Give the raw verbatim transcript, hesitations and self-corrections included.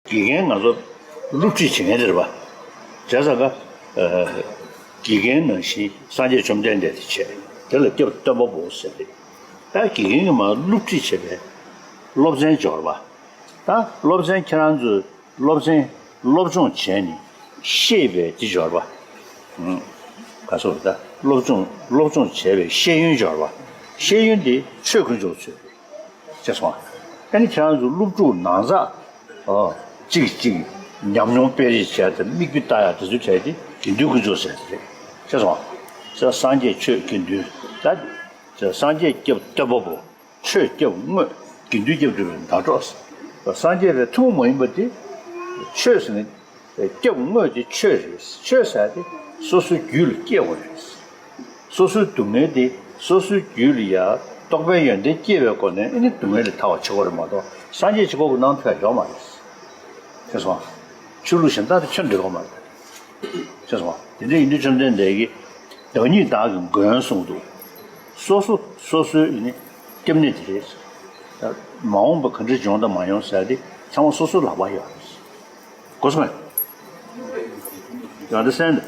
དགེ་རྒན་ང་ཚོ་སློབ་ཁྲིད་བྱེད་མཁན་དེ་རེད་པ། བྱས་ཙང་ཀ་ཨ་དགེ་རྒན་ནང་བཞིན་སངས་རྒྱས་བཅོམ་ལྡན་འདས་དེ་བྱས། དེ་ལ་སྐྱབས་སྟོན་པ་པོ་ཟེར་ཏེ། ད་དགེ་རྒན་གྱིས་མར་སློབ་ཁྲིད་བྱས་པའི་སློབ་ཚན་སྦྱོར་བ། ད་སློབ་ཚན་ཁྱེད་རང་ཚོས་སློབ་ཚན་སློབ་སྦྱོང་བྱས་ནས་ཤེས་པའི་དེ་སྦྱོར་བ། ཨུམ། ག་སོགས་ད་སློབ་སྦྱོང་སློབ་སྦྱོང་བྱས་པའི་ཤེས་ཡོན་སྦྱོར་བ། ཤེས་ཡོན་དེ་ཆོས་དཀོན་མཆོག་ཚོས། ཤེས་སོང་ཨ། ཨ་ནི་ཁྱེད་རང་ཚོ་སློབ་ཕྲུག་ནང་ཚགས། ཨོ། གཅིག་གཅིག་ཉམས་མྱོང་སྤེལ་རེས་བྱས་ཏེ་མིག་དཔེ་ལྟ་ཡག་དེ་ཚོའི་གྲས་དེ་དགེ་འདུན་དཀོན་མཆོག་ཟེར་དེ་རེད། ཤེས་སོང་ཨ། ས་སངས་རྒྱས་ཆོས་དགེ་འདུན། ད་སངས་རྒྱས་སྐྱབས་སྟོན་པ་པོ། ཆོས་སྐྱབས་དངོས། དགེ་འདུན་སྐྱབས་སྒྲུབ་པའི་ཟླ་གྲོགས། སངས་རྒྱས་པའི་ཐུན་མོང་མ་ཡིན་པ་དེ། ཆོས་ཟེར་ནས། སྐྱབས་དངོས་དེ་ཆོས་རེད། ཆོས་ཟེར་དེ་སོ་སོའི་རྒྱུད་ལ་སྐྱེ་དགོས་རེད། སོ་སོའི་སྡུག་བསྔལ་དེ་སོ་སོའི་རྒྱུད་ལ་ཡ་རྟོགས་པའི་ཡོན་ཏན་སྐྱེ་བའི་སྒོ་ནས་ཨ་ནི་སྡུག་བསྔལ་ལས་ཐར་བ་བྱེད་དགོས་རེད་མ་གཏོགས་སངས་རྒྱས་ཆོས་སྐོར་གྱི་ནང་ཐོན་ཡོད་མ་རེད། ཤེས་སོང་། ཆོས་ལུགས་གཞན་དག་དེ་ཁྱོན་འགྲོ་གི་མ་རེད། ཤེས་སོང་། དེ་འདྲ་ཡིན་དུས་བཅོམ་ལྡན་འདས་ཀྱིས་བདག་ཉིད་བདག་གི་མགོན་གསུངས་འདུག། སོ་སོ་སོ་སོའི་ཡིན་ནི་སྐྱབས་གནས་དེ་རེད། མ་འོངས་པ་ག་འདྲ་འབྱུང་དང་མ་འོངས་ཟེར་དེ་ཚང་མ་སོ་སོའི་ལག་པར་ཡོད་རེད། གོ་སོང་ངས། You understand?